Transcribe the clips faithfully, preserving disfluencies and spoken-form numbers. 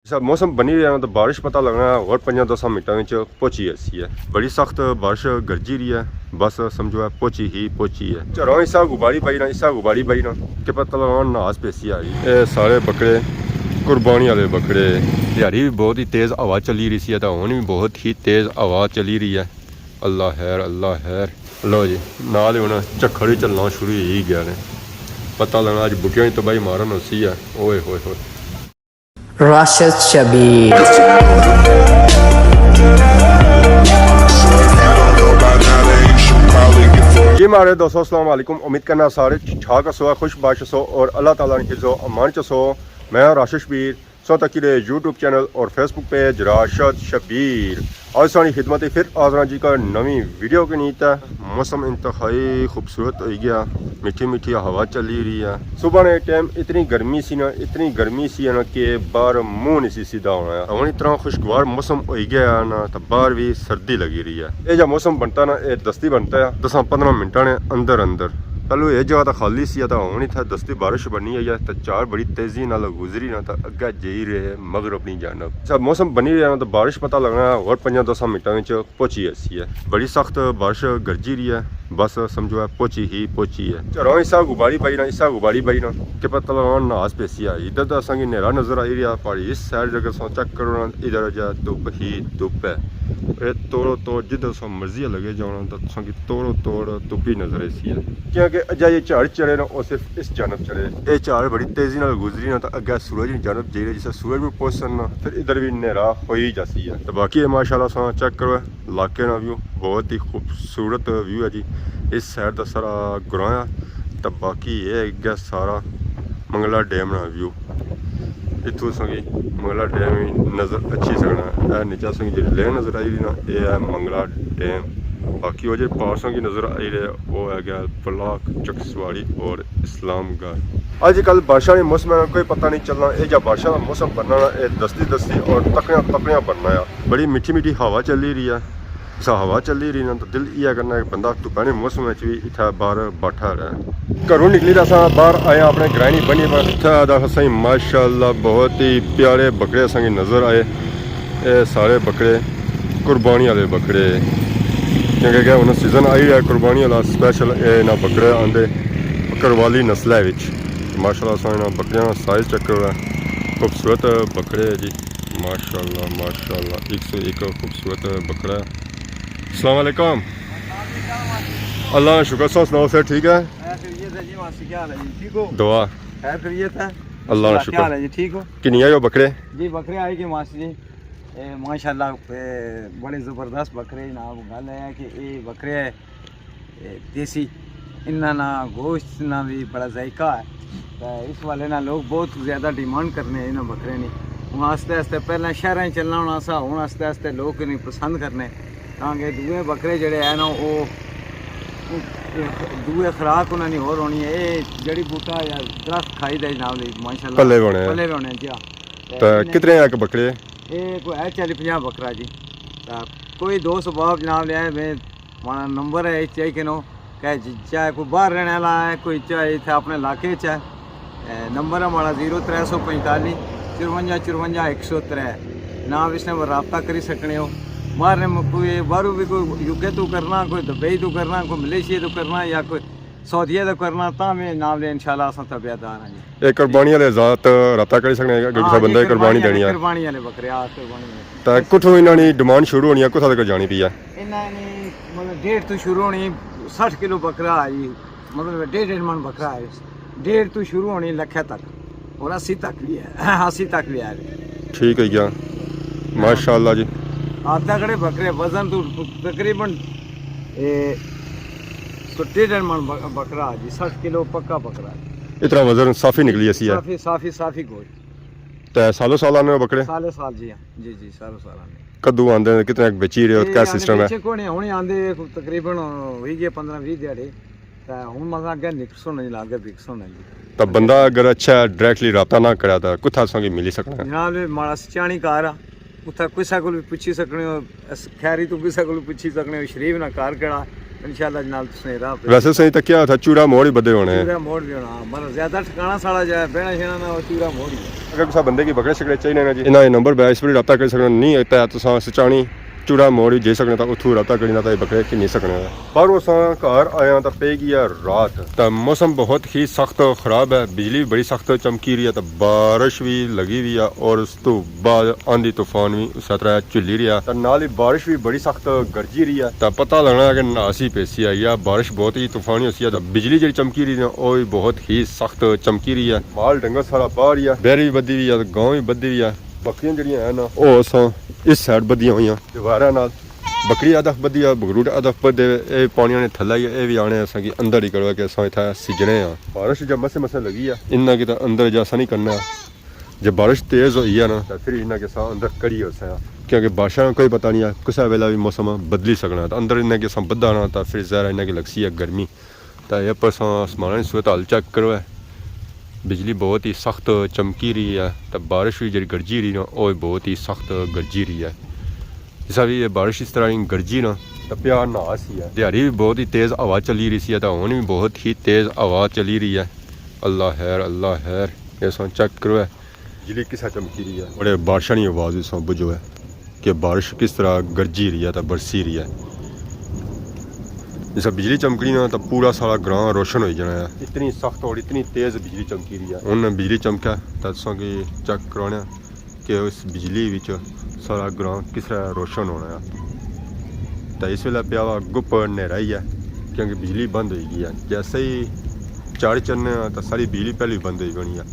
اچھا، موسم بنی رہیا نا تو بارش پتہ لگنا ہے، اور پنجاں دساں منٹاں وچ پہنچی جاسی ہے۔ بڑی سخت بارش گرجی رہی ہے، بس سمجھو ہے پہنچی ہی پہنچی ہے۔ چراں اسا غباری پائی نا، اسا غباری پائی نا، کہ پتہ لگنا ناس پیسی آئی۔ اے سارے بکرے قربانی والے بکرے۔ دیہاڑی بھی بہت ہی تیز ہوا چلی رہی سی، تے ہن بھی بہت ہی تیز ہوا چلی رہی ہے۔ اللہ خیر، اللہ خیر۔ لو جی، نال ہی ہن جھکھڑ بھی چلنا شروع ہوئی گیا نے۔ پتہ لگنا اج بوٹیاں نی تباہی مارن ہوسی ہے۔ اوئے ہوئے ہوئے۔ راشد شبیر۔ جی ماڑے دوستو، السلام علیکم۔ امید کرنا سارے ٹھیک ٹھاک ہسو، خوش باش ہسو اور اللہ تعالیٰ نے حفظ و امان چ ہسو۔ میں راشد شبیر، سو تکی دے یوٹیوب چینل اور فیس بک پیج راشد شبیر۔ آج سانی خدمت پھر حاضر ہاں جی کا نویں ویڈیو کے نیت ہے۔ موسم انتہائی خوبصورت ہوئی گیا، میٹھی میٹھی ہوا چلی رہی ہے۔ صبح نے ٹائم اتنی گرمی سی نا، اتنی گرمی سی نا کہ باہر منہ نہیں سی سیدھا ہونا ہے۔ ہن اتنا خوشگوار موسم ہوئی گیا ہے نا، تو باہر بھی سردی لگی رہی ہے۔ یہ جا موسم بنتا نا، یہ دستی بنتا ہے دساں پندرہ منٹاں نے اندر اندر۔ پہلو یہ جگہ تو خالی سی، تو ہن اتھا دستی بارش بنی ہوئی ہے، تو چار بڑی تیزی نال گزری نا، تو اگے جائی رہے مغرب نی جانب۔ اچھا، موسم بنی رہیا نا، تو بارش پتہ لگنا ہے، اور پنجاں دساں منٹاں وچ پہنچی جاسی ہے۔ بڑی سخت بارش گرجی رہی ہے، بس سمجھو ہے پہنچی ہی پہنچی ہے۔ چراں اسا غباری پائی نا، اسا غباری پائی نا، کہ پتہ لگنا ناس پیسی آئی۔ ادھر تو اساں کی نیرا نظر آئی رہیا، پہاڑی اس سائیڈ اگر تساں چیک کرو نا، ادھر جا دھپ ہی دھپ ہے۔ اے توڑو توڑ، جدھر تساں مرضی لگے جاؤ نا، تو تساں کی توڑو توڑ دھپ ہی نظر ایسی ہے۔ کیونکہ اجا یہ جھڑ چڑھے نا، وہ صرف اس جانب چڑھے۔ یہ جھڑ بڑی تیزی نال گزری نا، تو اگے سورج نی جانب جائی رہے، جس طرح سورج بھی پہنچن نا، پھر ادھر بھی نیرا ہوئی جاسی ہے۔ تو باقی یہ ماشاءاللہ تساں چیک کرو، علاقے نا ویو، بہت ہی خوبصورت ویو ہے جی۔ اس سائیڈ دا سارا گراں ہے، تے باقی اے اگے سارا منگلا ڈیم نا ویو۔ اتھوں تساں کی منگلا ڈیم وی نظر اچھی سکنا۔ اے نیچے تساں کی جیڑھی لین نظر آئی رہی نا، اے ہے منگلا ڈیم۔ باقی او جیڑھے پار تساں کی نظر آئی رہے، او ہے گیا بلاک چکسواڑی اور اسلام گڑھ۔ اج کل بارشاں نے موسم ہے، کوئی پتہ نہیں چلنا۔ اے جا بارشاں دا موسم بننا نا، اے دستی دستی اور تکڑیاں تکڑیاں بننا ہے۔ بڑی میٹھی میٹھی ہوا چلی رہی ہے۔ اسا ہوا چلی رہی نا، تو دل ایہا کرنا کہ بندہ دھپے نے موسم وچ وی اتھا باہر بیٹھا رہے۔ گھروں نکلی تے اساں باہر آئے آں اپنے گرائیں نی بنی پر۔ اتھا دا اساں ماشاءاللہ بہت ہی پیارے بکرے اساں کی نظر آئے۔ اے سارے بکرے قربانی والے بکرے، کیونکہ کہ ہن سیزن آئی رہیا قربانی والا، سپیشل اے انہاں بکرے آندے، بکروالی نسلے وچ۔ ماشاءاللہ اساں انہاں بکریاں نا سائز چیک کرو، خوبصورت بکرے ہے جی، ماشاءاللہ ماشاءاللہ، ایک سو ایک خوبصورت بکرا ہے۔ السلام علیکم۔ اللہ نا شکر، تساں سناؤ، صحت ٹھیک ہے؟ خیر خیریت ہے جی ماسی، کیا حال ہے جی؟ ٹھیک ہو؟ دعا۔ خیر خیریت ہے؟ اللہ نا شکر۔ کیا حال ہے جی؟ ٹھیک ہو؟ کنی آئے ہو بکرے؟ جی بکرے آئے گئے ماسی جی۔ اے ماشاءاللہ، اے بڑے زبردست بکرے، جناب گل ہے کہ اے بکرے ہے، اے دیسی، انہاں نا گوشت نا بھی بڑا ذائقہ ہے۔ تے اس والے نا لوگ بہت زیادہ ڈیمانڈ کرنے انہاں بکرے نی۔ ہن آستے آستے، پہلے شہراں چلنا ہونا سا، ہن آستے آستے لوگ انہیں پسند کرنے۔ تاں کہ دوئے بکرے جڑے ہیں نا، او، او دوئے خوراک انہاں نی ہور ہونی ہے۔ اے جڑی بوٹا یا درخت کھائی دے جناب، ماشاءاللہ۔ پلے ہونے ہیں۔ پلے ہونے ہیں، جی ہاں۔ تے تے انہیں کتنے آ کے بکرے؟ اے کوئی ہے چالی پنجاہ بکرا جی۔ تے کوئی دوست احباب جناب لے آئے، میں ماڑا نمبر ہے، چاہے کنو کہ جی، چاہے کوئی باہر رہنے والا ہے، کوئی چاہے اتھے اپنے علاقے چ ہے۔ اے، نمبر ہے ماڑا زیرو ترے سو پینتالیس چرونجا چرونجا ایک سو ترے۔ جناب اس نے رابطہ کری سکنے ہو۔ باہر نے م-، کوئی باہروں بھی کوئی یو کے تو کرنا، کوئی دبئی تو کرنا، کوئی ملیشیا تو کرنا یا کوئی سعودیہ تو کرنا، تاں میں جناب لے انشاءاللہ اساں تابعدار ہاں جی۔ اے قربانی والے ذات رابطہ کری سکنے اگر ہاں کسے جی، بندے قربانی قربانی دینی والے، ہے۔ قربانی والے بکرے، آ، قربانی والے۔ تے کتھوں انہاں نی ڈیمانڈ شروع ہونی ہے، کتھا تک جانی پئی ہے؟ انہاں نی مطلب ڈیڑھ تو شروع ہونی، سٹھ کلو بکرا ہے جی، مطلب ڈیڑھ ڈیڑھ من بکرا ہے، ڈیڑھ تو شروع ہونی لکھے تک، اور اسی تک بھی ہے، اسی تک بھی ہے۔ ٹھیک ہے کیا؟ ماشاءاللہ جی۔ آپ تگڑے بکرے وزن تو تقریباً، اے، تو ڈیڑھ ڈیڑھ من ب-، بکرا جی، سٹھ کلو پکا بکرا۔ اتنا وزن صافی نکلی اسی ہے۔ صافی، صافی، صافی گوشت۔ تے سالو سال آنے بکرے؟ سالو سال جی، ہاں۔ جی، جی، سالو سال آنے۔ کدو آندے نے، کتنے بیچی رہے ہو، اے کیا آنے سسٹم ہے؟ بیچے کوئی نہیں، ہن آندے تقریباً ہوئی گئے پندرہ ویہہ دیہاڑے۔ تے ہن مزہ اگے نکسن نہیں، لاگے وکسن نہیں جی۔ تے بندہ اگر اچھا ڈائریکٹلی رابطہ نہ کرے تے کتھا تساں کی ملی سکنا ہے؟ جناب، ماڑا سچانی گھر آ، اتھا کسے کول بھی پچھی سکنے ہو، اس خیری تو کسے کول پچھی سکنے ہو، شریف نا گھر کیڑا، انشاءاللہ جناب، تساں راہ پہ ویسے سائیں تکیا تھا چورا موڑ ہی بدے ہونے ہیں۔ چورا موڑ بھی ہونا، ہاں، مطلب زیادہ ٹھکانا ساڑا جو ہے، بہنا شہنا نہ ہو، چورا موڑ ہی ہے۔ اگر کسا بندے کی بکرے شکرے چاہیے نا جی، انہاں نے نمبر پہ اس پر رابطہ کری سکنا، نہیں ہے تے تساں سچانی چورا موڑ ہی جائی سکنا، تا اتھوں رابطہ کری نہ تے بکرے کی نہیں سکنا۔ پر اساں گھر آیا تا پی گیا رات، تا موسم بہت ہی سخت خراب ہے، بجلی بھی بڑی سخت چمکی رہی ہے، تا بارش بھی لگی ہوئی ہے، اور اس تو بعد آندھی طوفان بھی اس طرح جھلی رہی ہے، تا نال ہی بارش بھی بڑی سخت گرجی رہی ہے، تا پتہ لگنا ہے کہ ناسی پیسی ہے یا بارش بہت ہی طوفانی ہوسی ہے، تا بجلی جڑی چمکی رہی ہے، وہ بھی بہت ہی سخت چمکی رہی ہے۔ مال ڈنگر سارا باہر ہی ہے، بیری بھی بدھی ہوئی ہے، گاں بھی بدھی ہوئی ہے۔ بکریاں جڑیاں ہیں نا، وہ اساں اس سائیڈ بدھیاں ہوئیاں دیواراں نال۔ بکری ہدف بدھی ہے، بگروٹ ہدف بدھے ہوئے، اے پانی آنے تھلے ہی ہے، اے بھی آنے اساں کی اندر ہی کرو کہ اساں اتھا سجنے ہاں۔ بارش جب مسے مسے لگی ہے، انہاں کی تاں اندر جا اساں نہیں کرنا۔ جب بارش تیز ہوئی ہے نا، تاں پھر انہاں کے اساں اندر کڑی ہو ساں، کیونکہ بارشاں نا کوئی پتہ نہیں ہے، کسے ویلے بھی موسم بدلی سکنا ہے۔ تاں اندر انہاں کے اساں بدھا نا، تاں پھر ظاہر ہے انہاں کی لگسی ہے گرمی۔ تاں اے پر اساں آسماناں نی صورت حال چیک کرو ہے۔ بجلی بہت ہی سخت چمکی رہی ہے، تاں بارش بھی جڑی گرجی رہی نا، او بھی بہت ہی سخت گرجی رہی ہے۔ جسا بھی یہ بارش اس طرح ہی گرجی نا، تاں پیا ناس ہی ہے۔ دیہاڑی بھی بہت ہی تیز ہوا چلی رہی سی، تاں ہن بھی بہت ہی تیز ہوا چلی رہی ہے۔ اللہ خیر، اللہ خیر۔ اے ساں چیک کرو ہے۔ بجلی کسا چمکی رہی ہے، بڑے بارشاں نی آواز وی ساں بجو ہے کہ بارش کس طرح گرجی رہی ہے تے برسی رہی ہے۔ جسا بجلی چمکنی نا تاں پورا سارا گراں روشن ہوئی جانا ہے۔ اتنی سخت اور اتنی تیز بجلی چمکی رہی ہے۔ ہن بجلی چمکا تاں تساں کی چیک کرانے کہ اس بجلی وچ سارا گراں کس طرح روشن ہونا ہے۔ تے اس ویلے پیا وا گپ نیرا ہی ہے، کیونکہ بجلی بند ہوئی گئی ہے۔ جیسے ہی چڑھ چڑھنے آں تاں ساری بجلی پہلے ہی بند ہوئی گونی ہے،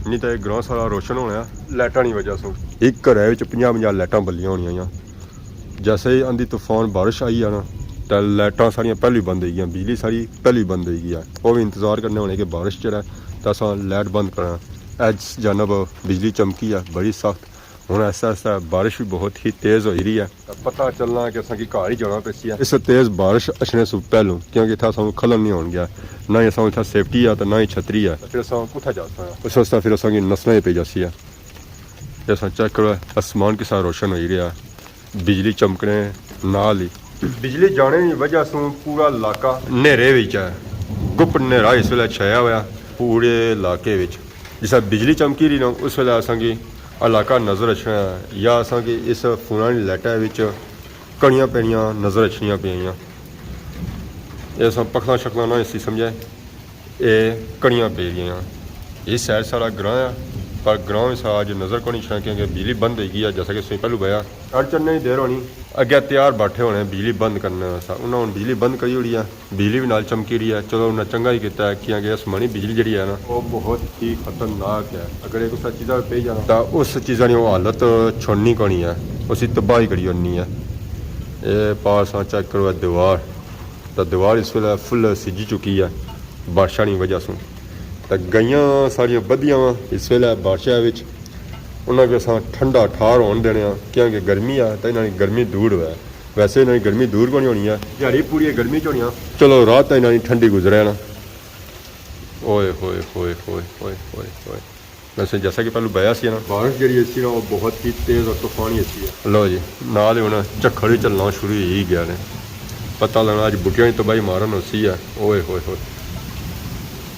نہیں تاں اے گراں سارا روشن ہونا ہے۔ لائٹاں نی وجہ سوں ایک گھرے وچ پنجاہ پنجاہ لائٹاں بلیاں ہونیاں ہیاں۔ جیسے ہی آندھی طوفان بارش آئی ہے نا، تاں لائٹاں ساریاں پہلے ہی بند ہوئی گیاں، بجلی ساری پہلے ہی بند ہوئی گئی ہے۔ او وی انتظار کرنے ہونے کہ بارش چڑھے تاں اساں لائٹ بند کراں۔ اج جانب بجلی چمکی ہے بڑی سخت۔ ہن آہستہ آہستہ بارش بھی بہت ہی تیز ہوئی رہی ہے۔ تاں پتہ چلنا کہ اساں کی گھر ہی جانا پیسی ہے اس تیز بارش اچھنے سوں پہلوں، کیونکہ اتھا اساں کھلن نہیں ہون گیا، نہ ہی اساں اتھا سیفٹی ہے تے نہ ہی چھتری ہے۔ تاں پھر اساں کتھا جا سکاں؟ اس واسطے پھر اساں کی نسنا ہی پئی جاسی ہے۔ تے اساں چیک کرو، آسمان کسا روشن ہوئی رہیا، بجلی چمکنے نال ہی۔ بجلی جانے نی وجہ سوں پورا علاقہ نیرے وچ ہے۔ گپ نیرا اس ویلے چھایا ہویا پورے علاقے وچ۔ جس ویلے بجلی چمکی رہی نا، اس ویلے اساں کی علاقہ نظر اچھنا ہے یا اساں کی اس فوناں نی لائٹاں وچ کڑیاں پینیاں نظر اچھنیاں پیاں۔ اے اساں پکھلاں شکلاں نہ اسی سمجھے۔ اے کڑیاں پئی گئیاں۔ اے سائیڈ ساڑا گراں ہے، پر گراں وی ساڑا اج نظر کونی چھنا کیونکہ بجلی بند ہوئی گئی ہے، جیسا کہ تساں پہلو بیا۔ چڑھ چڑھنے نی دیر ہونی، اگے تیار بیٹھے ہونے بجلی بند کرنے واسطے۔ انہاں ہن بجلی بند کری اوڑی ہے، بجلی وی نال چمکی رہی ہے۔ چلو انہاں چنگا ہی کیتا ہے، کیونکہ آسمانی بجلی جیڑی ہے نا، او بہت ہی خطرناک ہے۔ اگر اے کسے چیزا پئی جانا تاں اس چیزا نی او حالت چھوڑنی کونی ہے، اسی تباہی کری اونی ہے۔ اے پار ساں چیک کرو، اے دیوار، تاں دیوار اس ویلے فل سجی چکی ہے بارشاں نی وجہ سوں۔ تاں گائیاں ساڑیاں بدھیاں واں اس ویلے بارشاں وچ، انہاں کی اساں ٹھنڈا ٹھار ہون دینے آں، کیونکہ گرمی ہے تاں انہاں نی گرمی دور ہوئے۔ ویسے انہاں نی گرمی دور کونی ہونی ہے، دیہاڑی پوری گرمی چ ہونیاں۔ چلو رات تاں انہاں نی ٹھنڈی گزرے نا۔ اوئے ہوئے ہوئے ہوئے ہوئے ہوئے ہوئے۔ ویسے جیسا کہ پہلو بیا سی نا، بارش جیڑی اسی نا، وہ بہت ہی تیز اور طوفانی اسی ہے۔ لو جی، نال ہی ہن جھکھڑ وی چلنا شروع ہوئی گیا نے۔ پتہ لگنا اج بوٹیاں نی تباہی مارن ہوسی ہے۔ اوئے ہوئے ہوئے۔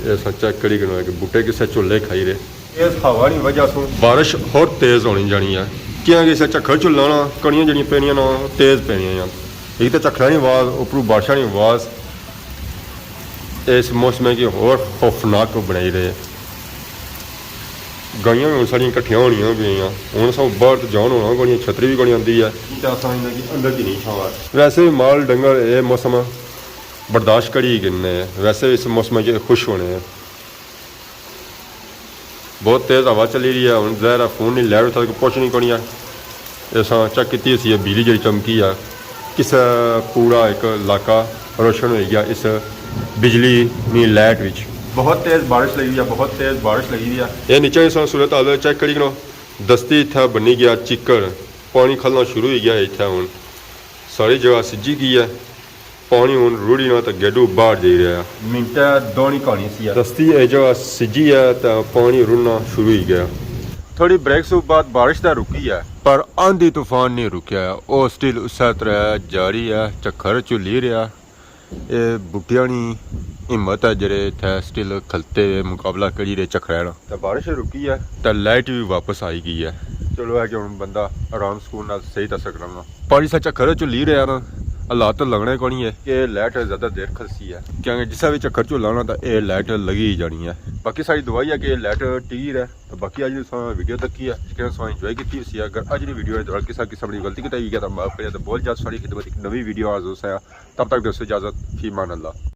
اے اساں چیک کری گھنو کہ بوٹے کسے جھلے کھائی رہے۔ تیز ہوا نی وجہ سوں بارش ہور تیز ہونی جانی ہے، کیاں کہ اسے جھکھڑ جھلنا نا، کڑیاں جیڑیاں پینیاں نا، تیز پینیاں۔ ایک تاں جھکھڑاں نی آواز، اوپروں بارشاں نی آواز، اس موسم کی ہور خوفناک بنائی رہے۔ گائیاں وی ہن ساڑیاں کٹھیاں ہونیاں پیاں۔ ہن اساں باہر تے جان ہونا کونی، چھتری وی کونی آندی ہے۔ تے اساں انہاں کی اندر کی نہیں چھاواں۔ ویسے وی مال ڈنگر اے موسم برداشت کری گھننے، ویسے وی اس موسم چ خوش ہونے۔ بہت تیز ہوا چلی رہی ہے، ہن ظاہر ہے فون نی لائٹ اتھا تک پہنچنی کونی ہے۔ اساں چیک کیتی ہوسی ہے، بجلی جیڑی چمکی ہے، کسے پورا ایک علاقہ روشن ہوئی گیا اس بجلی نی لائٹ وچ۔ بہت تیز بارش لگی ہوئی ہے، بہت تیز بارش لگی ہوئی ہے۔ اے نیچے اساں صورت حال چیک کری کنو، دستی اتھا بنی گیا چکڑ، پانی کھلنا شروع ہوئی گیا ہے اتھا ہن۔ ساری جگہ سجی گئی ہے۔ پانی ہن روڑی نا تے گیڈو باہر جائی رہیا۔ منٹے دو نی کہانی سی ہے۔ دستی اے جگہ سجی ہے تے پانی رڑنا شروع ہوئی گیا۔ تھوڑی بریک سوں بعد بارش تاں رکی ہے، پر آندھی طوفان نہیں رکیا ہے۔ او سٹل اسے طرح جاری ہے، جھکھڑ جھلی رہیا۔ اے بوٹیاں نی ہمت ہے جڑے اتھے سٹل کھلتے ہوئے مقابلہ کری رہے چکھرے نا۔ تے بارش رکی ہے۔ تے لائٹ وی واپس آئی گئی ہے۔ چلو ہے کہ ہن بندہ آرام سکون نال سہی تے سکنا نا۔ پانی سا چکھر چو لی رہیا نا، حالات تے لگنے کونی ہے کہ لائٹ زیادہ دیر کھلسی ہے، کیونکہ جسا وی چکھر چو لانا تے اے لائٹ لگی ہی جانی ہے۔ باقی ساری دعا ہی ہے کہ لائٹ ٹکی رہے۔ تے باقی اج نی تساں ویڈیو تکی ہے، جس کنے تساں انجوائے کیتی ہوسی۔ اگر اج نی ویڈیو دوران کسا قسم نی غلطی کیتی ہوئی ہے تے معاف کریا، تے بہت جلد ساڑی خدمت ایک نوی ویڈیو حاضر ہوساں۔ تب تک دوستو اجازت، فی امان اللہ۔